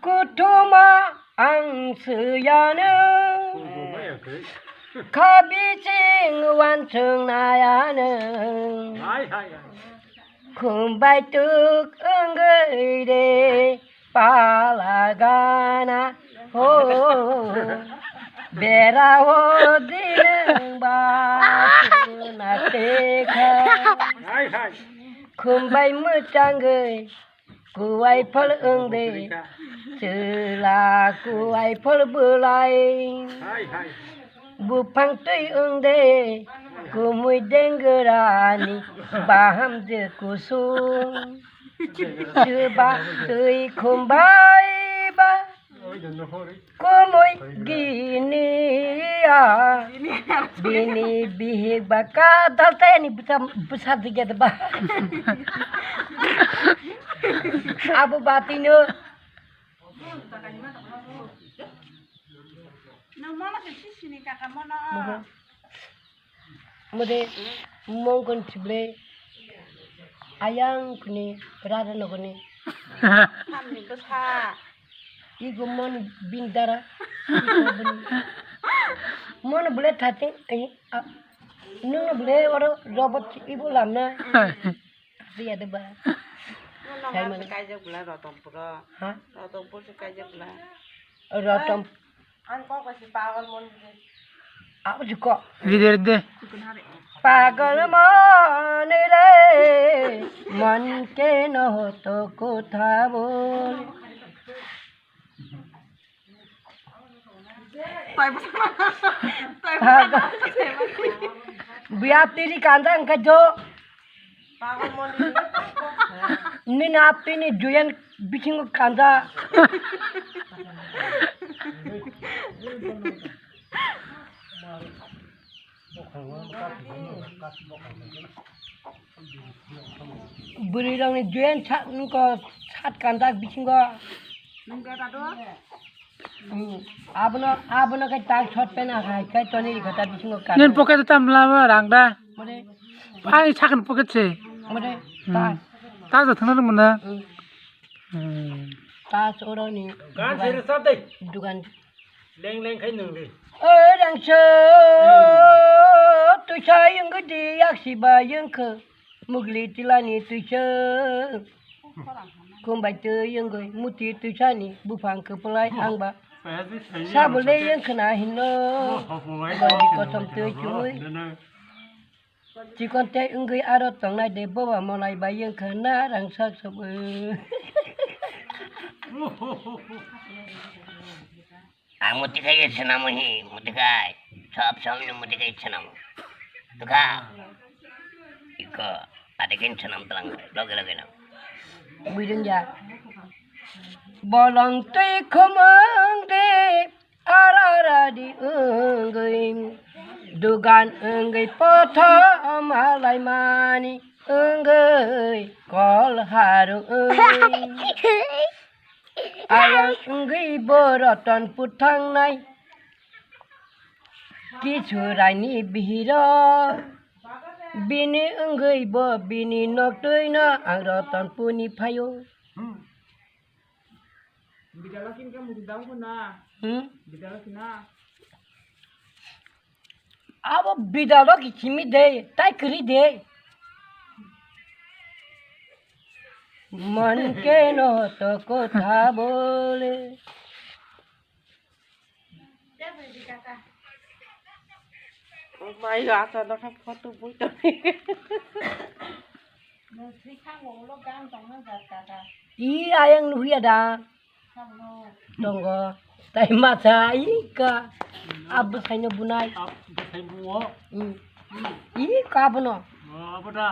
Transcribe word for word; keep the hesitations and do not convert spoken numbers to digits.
Kuthuma ang suyano, khabising wansung nayano, khumbai tuk wngwi de palagana ho, bera o dineng ba na tekha, khumbai mwchangwi. Kuwai phol wng de, chwla kuwai phol bwlai. Buphang twi wng de, kumui dengrani, baham je kusung. Chwba twi khumbai ba. Kumui gini ya, bini bihik ba kadal tayani bwsa, bwsa digya ba. Abo batino. Mode mongkon chible ayang kuni rara nogoni. Samni bwsa. Igo mon bindara. Mon bule thating ai. Nung bule oro robot ibo lamna. Riya de ba. Sai mani. Kaijak bwla Rotonpuro. Ha? Rotonpur se kaijak bwla. Roton. Ang kok kasi pagal mon bule. Abo juko. Ride, ride. Pagal mon re, mon ke no to kotha bol. Biya tiri kanda angka jo. Nini apini juyan bisingo kanda. Bwrwi rokni juyan sa-, nungko sat kanjak bisingo. Hmm. Abono, abono khe tak shot pena hai khe toni ri kota bisingo kan. Nini pocket tam lama rang da. Mode. Ai sakni pocket se. Mode. Hmm. Tak. Tak da thangna mona. Hmm. Hmm. Tak oro ni. Kan dukan. Sir sab dai. Dukan. Leng leng khai nung di. O rangso, tuisa yungkha di yaksi ba yungkha. Mugli tilani tuisa. Kumbai twi yungwi muti tuisani buphang kwplai ang ba. Sabole yungkhana hinno. Gandi kosom twi chumui. Chikon tei wngwi aro tongnai de boba molai bai wngkha na rangsak sobo. Ang muti kai swnamo hi, muti kai. Sop sop ni muti kai swnamo. Tukha. Iko, ade kin swnam tlang, loge loge no. Buidung ya. Bolong twi khumang de. Araradi wngwi, dugan wngwi, pothom halaimani wngwi, kol harwngwi, ayang wngwi bo Rotonpur thangnai, kisu raini bihiro, bini wngwi bo bini noktwino ang Rotonpurni phaio. Bidalo kin ke muti dau ko na. Hmm? Bidalo kin na. Abo bidalo ki chimi de, tai kri de. मन के न तो कथा बोले। Mai ga sa da photo bui to. I ayang nuhia da. Tongo. Tai masa i ka. Abu saino bunai. Ab, bwsai bungo. Hmm. I ka bono. Oh, abo da.